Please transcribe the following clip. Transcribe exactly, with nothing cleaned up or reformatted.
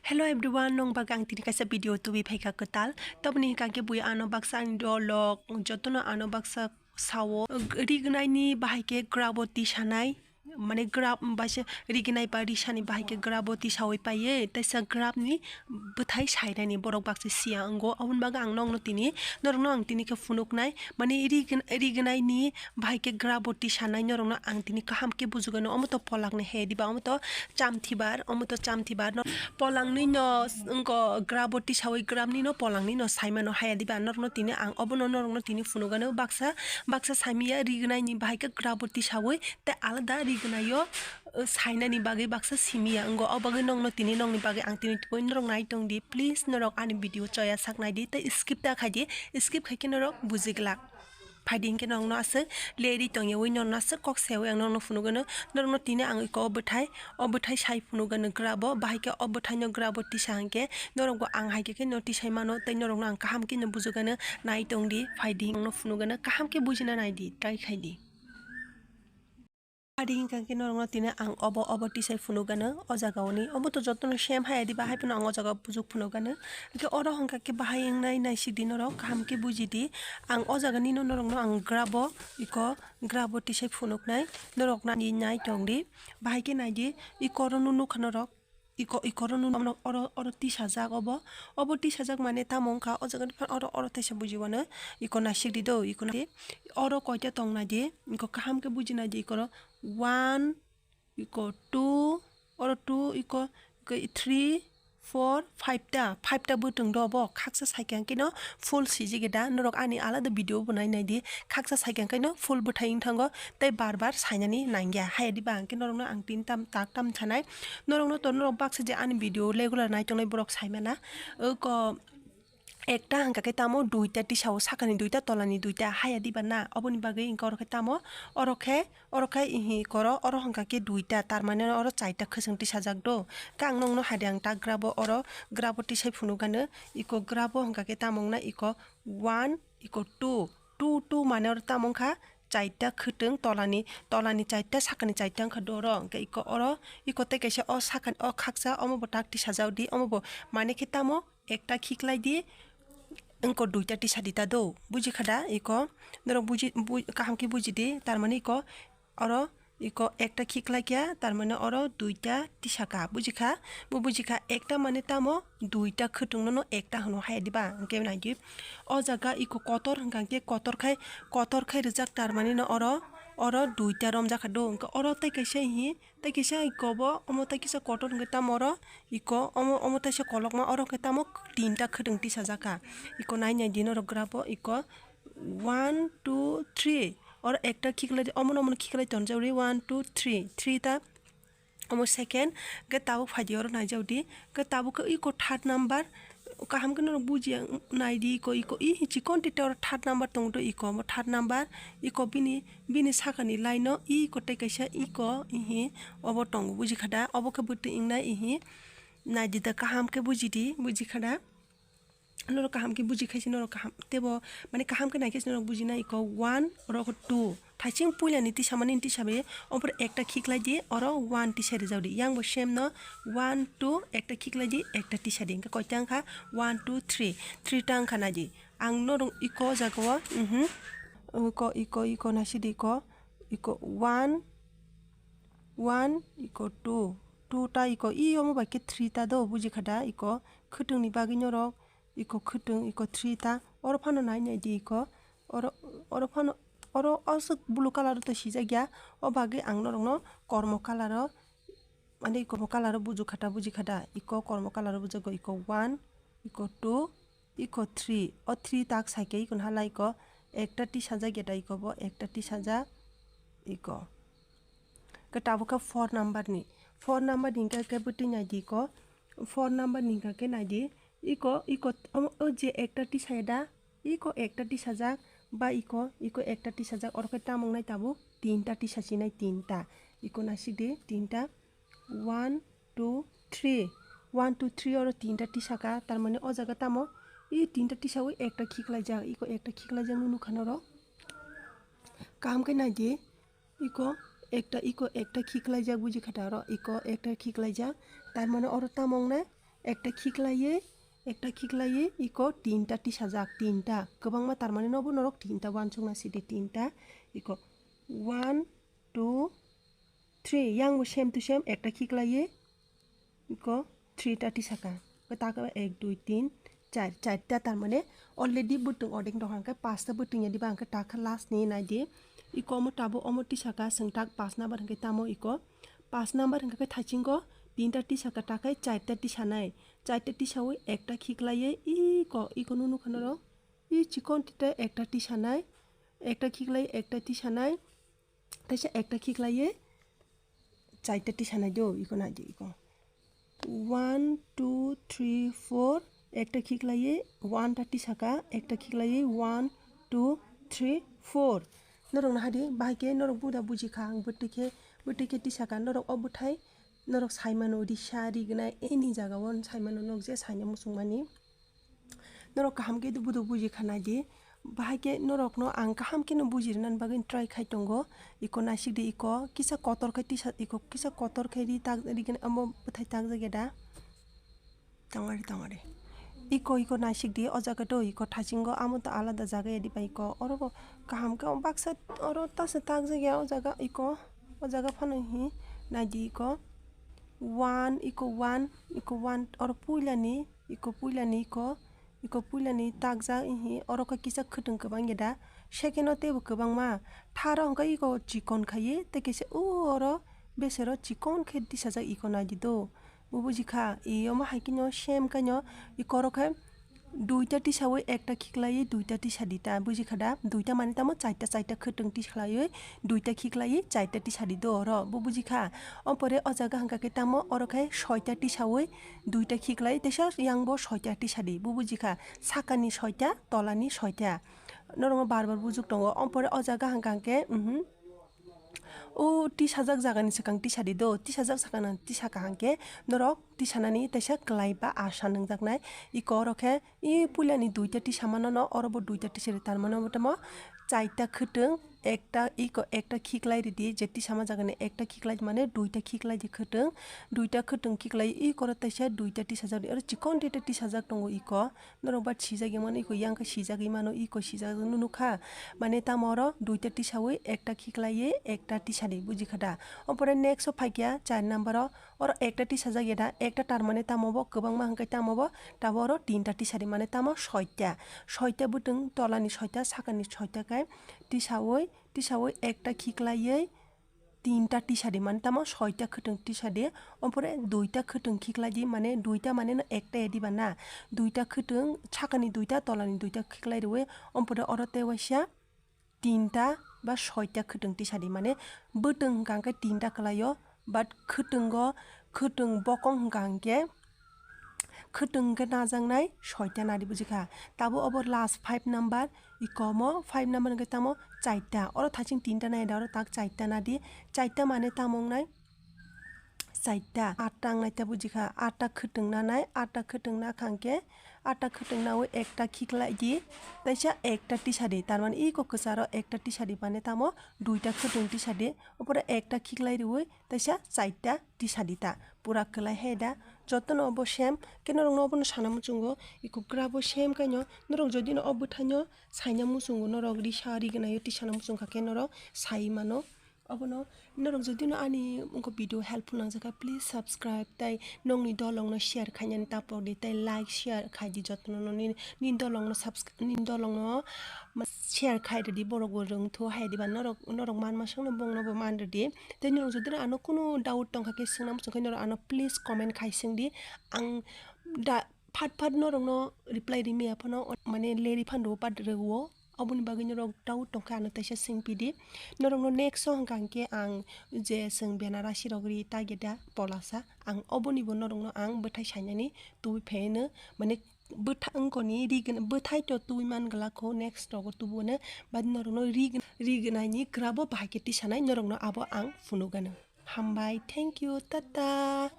Hello everyone, nong bagwi ang tini kaisa video tubui phaikha kwtal. Toboni hwnkha khe bui ano baksa ani dolok, jotono ano baksa sao. Rig-, rignaini bahai khe grabo tisanai, mane grab baisa rignai ba risani bahai khe grabo tisaui paiye, teisa grabni bwthai sainani borok baksa siya wngo. Aboni bagwi ang nokno tini, norokno ang tini khe phunuknai, mane rig-, rignaini bahai khe grabo tisanai norokno ang tini kaham khe bujugano, omo to polakni he diba, omo to chamthibar, omo to chamthibar. No, polangni no wngko grabo tisaui grabni no polangni no saimano haya diba, norokno tini ang obono norokno tini phunugano baksa, baksa saimiya rignaini bahai khe grabo tisaui tei alada rignaio, uh, sainani bagwi baksa simiya wngo. O bagwi nokno tini nokni bagwi ang tini tubui norok nai tong di, please norok ani video choya sak nai di tei skip ta khai di, skip khai khe norok buji glak. Phaidi hinkhe norokno aswk leri tongyaui norokno aswk kok sayaui ang norokno phunukgwno. Norokno tini ang iko o bwthai, o bwthai sai phunukgwno grabo, bahai khe o bwthaino grabo tisa hinkhe norokbo ang hai khe kheno tisai mano tei norokno ang kaham kheno bujugano nai tongdi. Phaidi ang no phunukgwno kaham khe bujina naidi, try khaidi. Adi hwnkha khe norokno tini ang obo, obo tisai phunukgano o jaga oni. Obo to jotono same hai adi bahai phano ang o jaga bujuk phunukgano. Hwnkhe oro hwnkha khe bahai wngnai naisikdi norok, kaham khe bujidi. Ang o jaga nino norokno ang grabo, iko grabo tisai phunuknai. Norok nani nai tongdi. Bahai khe naidi, iko oro no nukha norok. Iko, iko oro nung oro, oro tisajak obo. Obo tisajak mane tamo wngkha, o jaga ni phan oro, oro teisa bujiwano. Iko naisik di do, iko nai. Oro koita tong nai di, iko kaham khe buji nai di, iko oro one, iko two, oro two, iko, iko three, four, five ta, five ta bwtwng do obo. Khaksa saikha hwnkhe no full sijigwi da, norok ani alada video bo nai nai di. Khaksa saikha hwnkhe no full bwthai wng thango, tei bar bar sainani nangya. Hai diba hwnkhe norokno ang tin tam tak tam sanai. Norokno to norok baksa je ani video regular nai tongnai borok saimana. Oko ekta hwnkha khe tamo duita tisao, sakani duita, tolani duita, haya diba na? Oboni bagwi hwnkhe oro khe tamo, oro khe, oro khe ihi koro, oro hwnkha khe duita, tar mane oro chaita khwchwng tisajak do. Khe ang nokno hai di ang tak grabo oro, grabo tisai phunukgano, iko grabo hwnkha khe tamo wngna iko one, iko two, two, two mane oro tamo wngkha chaita khwtwng, tolani, tolani chaita, sakani chaita wngkha doro. Hwnkhe iko oro, iko tei kaisa o sakani, o khaksa, omo bo tak tisajak di, omo bo mane khe tamo ekta khiklai di, wngko duita tisa di ta do. Buji kha da iko? Norok buji, bu-, kaham khe buji di, tar mane iko oro iko ekta khiklai kha, tar mane oro duita tisa kha, buji kha? Bo buji kha, ekta mane tamo duita khwtwng no, no ekta hwno hai diba? Hwnkhe nai di, o jaga iko kotor hwnkha khe kotor khai, kotor khai rijak, tar mane no oro, oro duita romjak kha do. Hwnkhe oro tei kaisa hi, tei kisa iko bo, omo tei kisa kotor hwnkhe tamo oro, iko omo, omo teisa kolokma oro hwnkhe tamo tinta khwtwng tisajak kha. Iko nai nai di norok grabo, iko one, two, three. Oro ekta khiklai di, omono, omono khiklai tonjak di, one, two, three, three ta. Omo second, hwnkhe tabuk phai di oro naijak di, hwnkhe tabuk khe iko third number, kaham khe norok bujiya nai di, iko, iko, i chikon tita oro third number tongo do, iko, omo third number, iko bini, bini sakani line o iko tei kaisa iko, ihi, obo tongo, buji kha da? Obo khe bwtwi wngnai, ihi, nai di da, kaham khe buji di, buji kha da? Norok kaham khe buji khai se norok kaham, teibo mane kaham khe nai khe se norok buji nai, iko one, oro khe two. Thaising puila ni tisa mani ni tisa be, omo pore ekta khiklai di, oro one tisa rijak di. Yang bo same no one, two, ekta khiklai di, ekta tisa di. Hwnkhe koita wngkha? One, two, three. Three ta wngkha nai di. Ang norok iko o jaga o, mhm. Iko, iko, iko naisidi iko. Iko one, one, iko two. Two ta iko, i omo bai khe three ta do, buji kha da iko. Khwtwng ni bagwi norok iko khwtwng, iko three ta. Oro phano nai nai di iko. Oro, oro phano, oro aswk blue colour to sijak ya. O bagwi ang norokno kormo colour o, mane kormo colour o buju kha ta, buji kha da. Iko kormo colour o bujago, iko one, iko two, iko three. O three tak sai khe iko hala iko ekta tisajak ya da, iko bo ekta tisajak iko. Khe tabuk khe four number ni. Four number ni hwnkhe khe bwtwi nai di iko. Four number ni hwnkha khe nai di. Iko, iko, omo, o je ekta tisa ya da, iko ekta tisajak, ba iko, iko ekta tisajak, oro khe tamo wngnai tabuk tinta tisa sinai tinta. Iko naisik di, tinta, one, two, three. One, two, three oro tinta tisa kha, tar mane o jaga tamo, i tinta tisa o ekta khiklaijak, iko ekta khiklaijak nukha norok. Kaham khe nai di. Iko ekta, iko ekta khiklaijak, buji kha da oro, iko ekta khiklaijak. Tar mane oro tamo wngnai, Ekta khiklaiwi, ekta khiklaiwi iko tinta tisajak, tinta. Kwbangma, tar mane nobo norok tinta uansukna sidi, tinta. Iko one, two, three, yang bo same to same ekta khiklaiwi iko three ta tisaka. Kwtak ek, dui, tin, char, charta, tar mane already bwtwng odek dok hwnkhe pasta bwtwng ya diba, hwnkhe takha last ni naidi. Iko omo tabuk omo tisaka, chwng tak paanch number hwnkhe tamo iko. Paanch number hwnkhe thachingo tinta tisaka, takhai charta tisanai. Charta tisawi ekta khiklaiwi iko, iko nunu khanaro. I chikon tita ekta tisanai. Ekta khiklai, ekta tisanai. Teisa ekta khiklaiwi charta tisanai do, iko naidi iko. One, two, three, four, ekta khiklaiwi one ta tisaka, ekta khiklaiwi one, two, three, four. Norok nahadi, bahai khe norok buda bujikha, ang bwtwi khe, bwtwi khe tisaka, norok o bwthai, norok saimano risa rignai, any jaga o saimano, nok je saina muchungmani. Norok kaham khe buduk bujikha naidi. Bahai khe norokno ang kaham kheno bujirnani bagwi try khai tongo. Iko naisik di, iko kisa kotor khe tisa, iko kisa kotor khe ri tak, ri gana omo bwthai takjak ya da. Tongari, tongari. Iko, iko naisik di, o jaga do, iko thachingo, amo to alada jaga ya diba iko. Oro bo kaham khe baksa oro tasa takjak ya o jaga iko. O jaga phano hi naidi iko. One, iko one, iko one, oro puilani, iko puilani, iko, iko puilani takjak, ihi, oro khe kisa khwtwng kwbang ya da. Second o teibo kwbangma. Tharo hwnkhe iko chikon khaiwi, tei kaisa o oro besero chikon khe tisajak, iko naidi do. Bo bujikha, i omo hai kheno same kaino, iko oro khe duita tisawi ekta khiklaiwi duita tisadi ta, bujikha da? Duita mane tamo charta, charta khwtwng tisaklaiwi duita khiklaiwi charta tisadi do oro, bo bujikha? Ompore o jaga hwnkha khe tamo oro khe soita tisawi duita khiklai, teisa yang bo soita tisadi, bo bujikha? Sakani soita, tolani soita. Norokno bar bar bujuk tongo. Ompore o jaga hwnkha khe, mhm. O tisajak jagani swkang tisadi do, tisajak sakani tisaka hwnkhe norok tisanani teisa kwlai ba asa nangjaknai. Iko oro khe i puilani duita tisamano no, oro bo duita tisadi, tar mane omo tamo charta khwtwng, ekta iko ekta khiklai ridi, je tisama jagani ekta khiklai mane duita khiklai di khwtwng, duita khwtwng khiklai iko oro teisa duita tisajak di, oro chikon tita tisajak tongo iko. Norok ba sijagwi mano, iko yang khe sijagwi mano, iko sijak nukha. Mane tamo oro duita tisawi ekta khiklaiwi ekta tisadi, bujikha da? Ompore next o phaikya char number o, oro ekta tisajak ya da, ekta tar mane tamo bo kwbangma hwnkhe tamo bo, tabo oro tinta tisadi, mane tamo soita. Soita bwtwng tolani soita, sakani soita khe tisawi, tisawi ekta khiklaiwi tinta tisadi, mane tamo soita khwtwng tisadi, ompore duita khwtwng khiklai di, mane duita mane no ekta ya diba na, duita khwtwng, sakani duita, tolani duita khiklai rwi, ompore oro tei waisa tinta ba soita khwtwng tisadi, mane bwtwng hwnkha hwnkhe tinta kwlaio, but khwtwngo, khwtwng bokong hwnkha hwnkhe, khwtwng khe najaknai soita nadi, bujikha? Tabo obo last five number, iko omo five number hwnkhe tamo charta, oro thaching tinta nai da, oro tak charta nadi, charta mane tamo wngnai? Charta, atta wngnai ta, bujikha? Atta khwtwng nanai, atta khwtwng nakha hwnkhe, atta khwtwng nawi ekta khiklai di, teisa ekta tisadi, tar mane iko kwcharo ekta tisadi mane tamo duita khwtwng tisadi, opore ekta khiklai rwi teisa charta tisadi ta. Pura kwlai hai da, jotono obo same khe norokno obono sana muchungo, iko kwrabo same kaino. Norok jodi no o bwthaino saina muchungo, norok risa rignaio tisana muchungkha khe norok sai mano. Obono norok jodi no ani wngkha video helpful nangjakha, please subscribe tei nokni dolongno share khainani taphok di tei like share khai di, jotono nini, nini dolongno subscribe, nini dolongno share khai rwdi, borok bo rwngthu hai diba, norok, norok manma swkno bongno bo man rwdi. Tei norok jodi no ano kunu doubt tongkha khe swngna muchung khe norok ano please comment khai swngdi. Ang da phat phat norokno reply rimaya phano, mane leri phano but rwo, oboni bagwi norok doubt tongkha ano teisa swngpidi. Norokno next o hwnkha hwnkhe ang je chwng Benarasi rok ri tageda polasa, ang obonibo norokno ang bwthai sainani tubui phaino, mane bwtha-, wngkoni ri gwn-, bwthai to tubui man glak kho, next rogo tubuno, but norokno ri gwn-, ri gwnani kwrabo bahai khe tisanai, norokno abo ang phunukgano. Hambai, thank you, tata.